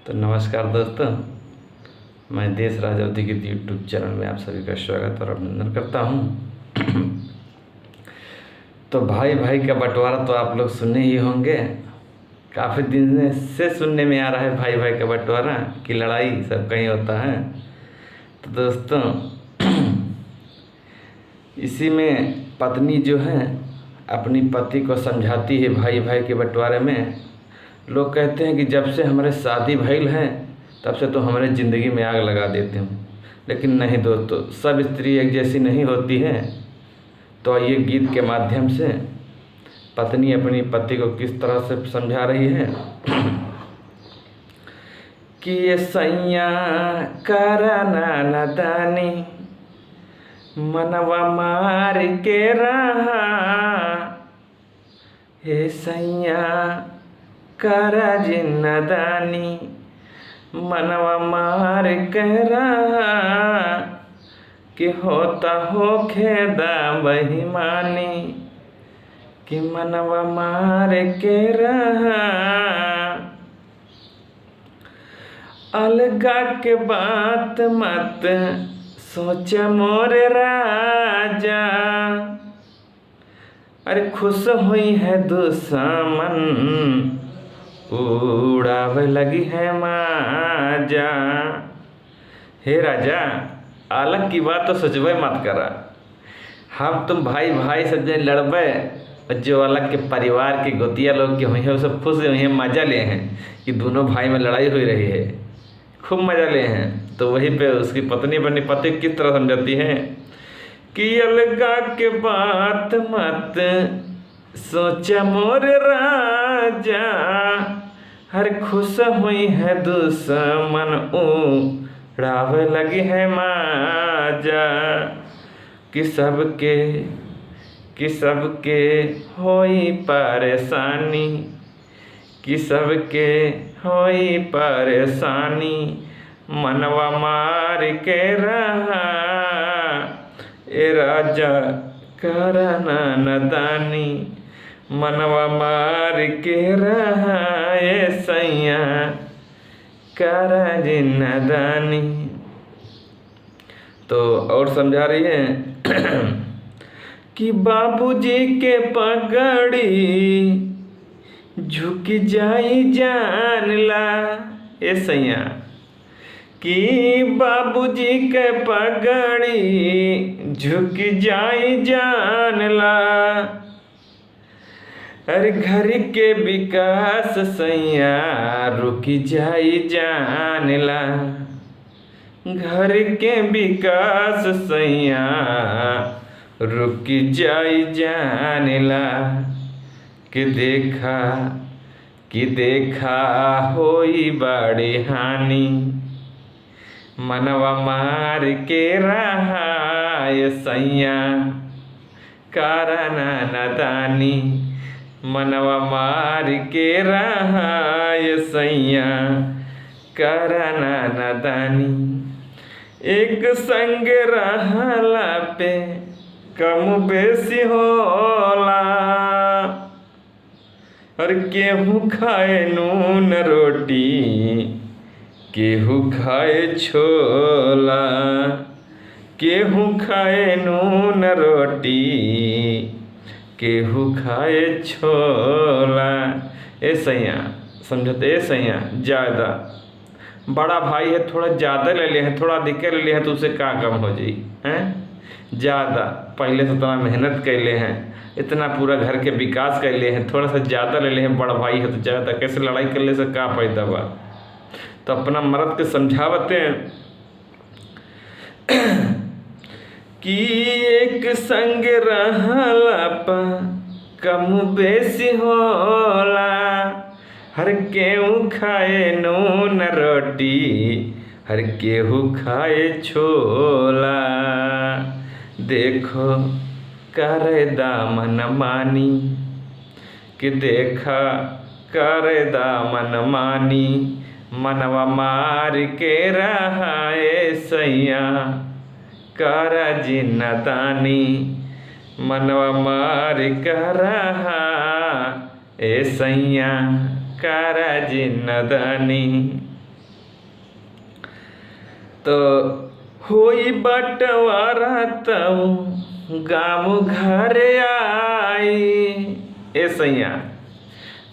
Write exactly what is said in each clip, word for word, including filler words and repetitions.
तो नमस्कार दोस्तों, मैं देश राज अवधी के YouTube चैनल में आप सभी का स्वागत और अभिनंदन करता हूँ। तो भाई भाई का बंटवारा तो आप लोग सुने ही होंगे, काफ़ी दिन से सुनने में आ रहा है भाई भाई का बंटवारा कि लड़ाई सब कहीं होता है। तो दोस्तों, इसी में पत्नी जो है अपनी पति को समझाती है भाई भाई के बंटवारे में। लोग कहते हैं कि जब से हमारे शादी भइल है तब से तो हमारे ज़िंदगी में आग लगा देते हो। लेकिन नहीं दोस्तों, सब स्त्री एक जैसी नहीं होती है। तो आइए गीत के माध्यम से पत्नी अपनी पति को किस तरह से समझा रही है कि ये सैया करा ना नादानी, मनवा मार के रहा। हे सैया करा जिन नादानी, मनवा मार के रहा। कि होता होखे दा बेईमानी, कि मनवा मार के रहा। अलगा के बात मत सोचा मोरे राजा, अरे खुश होई है दुश्मन, उड़ावे लगी है माजा। हे राजा, अलग की बात तो सोचबे मत करा। हम तुम भाई भाई सब जने लड़बे, और जो अलग के परिवार के गोतिया लोग के हुई है, वो सब खुश हुई है, मजा ले हैं कि दोनों भाई में लड़ाई हुई रही है, खूब मजा ले हैं। तो वहीं पे उसकी पत्नी अपनी पति को किस तरह समझाती है कि अलगा के बात मत सोचा मोर राजा, हर खुश हुई है दुश्मन, उड़ावे लगी है माजा। कि सबके, कि सबके होई परेशानी, कि सबके होई परेशानी, मनवा मार के रहा। ए राजा करा ना नादानी, मनवा मार के रहा। ए सैया करा जिन नादानी। तो और समझा रही है कि बाबूजी के पगड़ी झुक जाई जान ला। ए सैया कि बाबूजी के पगड़ी झुक जाई जान ला। अरे घर के विकास सैया रुक जाई जान ला, घर के विकास सैया रुक जाई जान ला। कि देखा, कि देखा होई बड़ी हानि, मनवा मार के रहा ए सैया, करा ना नादानी, मनवा मार के रहा ए सैया, करा ना नादानी। एक संग रहला पे कम बेसी होला, और केहू खाए नून रोटी, केहू खाए छोला, केहू खाए नून रोटी, केहू खाए छोला। ए सैया, समझत, ए सैया, ज्यादा बड़ा भाई है, थोड़ा ज्यादा ले ले हैं, थोड़ा अधिक ले ले हैं, तो उसे का कम हो जाई, हैं? ज्यादा पहले से इतना मेहनत कैले हैं, इतना पूरा घर के विकास कैले हैं, थोड़ा सा ज्यादा ले ले हैं, बड़ा भाई है तो ज्यादा, कैसे लड़ाई कर ले से का फायदा बा? तो अपना मर्द के समझावते हैं कि एक संग रहला पा कम बेसी होला, हर केहू खाए नून रोटी, हर केहू खाए छोला। देखो करे दा मनमानी, कि देखा करे दा मनमानी, मनवा मार के रहा ए सैया, करा जिन नादानी, मनवा मार के रहा ए सैया, करा जिन नादानी। तो होई बंटवारा तऊ गाँव घर आई। ए सैया,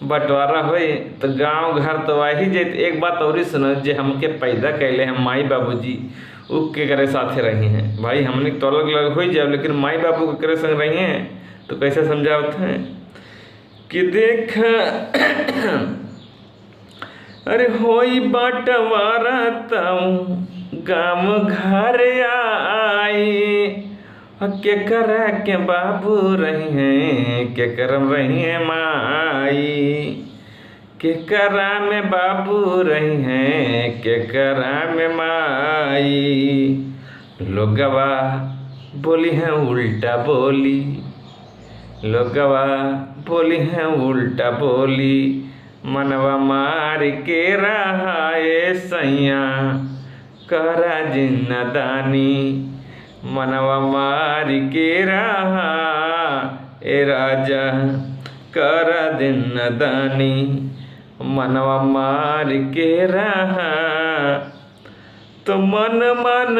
बंटवारा होई तो गाँव घर तो आ ही जाइत। एक बात औरी सुनो, जे हमके पैदा कैले हैं माई बाबूजी, उ केकरे साथे रही हैं? भाई, हमनी तो अलग अलग होई जाब, लेकिन माई बाबू केकरे संग रही हैं? तो कैसे समझावत हैं कि देख, अरे होई बंटवारा तऊ गाँव घर आई, केकरा के बाबू रही हैं, केकरा में रही हैं माई, केकरा में बाबू रही हैं, केकरा में माई। लोगवा बोली हैं उल्टा बोली, लोगवा बोली हैं उल्टा बोली, मनवा मार के रहा ए सैया, करा जिन नादानी। मनवा मार के रहा ए राजा, करा जिन नादानी। मनवा मार के रहा। तो मन मन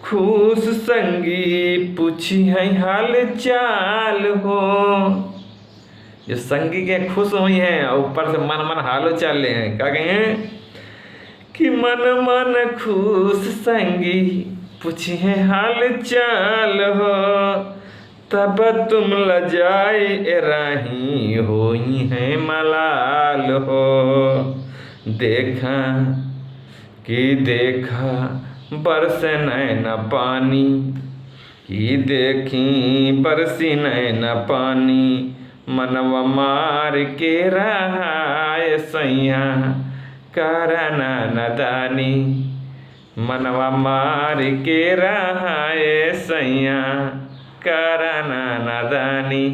खुश संगी, पूछी हैं हाल चाल हो। जो संगी के खुश होई हैं और ऊपर से मन मन हालो चाल ले हैं, का कहे हैं कि मन मन खुश संगी, पूछी हैं हाल चाल हो। तब तुम लजाए ए राही, होई हैं मलाल हो। देखा कि देखा बरसे नैना पानी, कि देखी बरसी नैना पानी। मनवा मार के रहा ए सैया, करा ना नादानी। मनवा मार के रहा ए सैया, करा ना नादानी।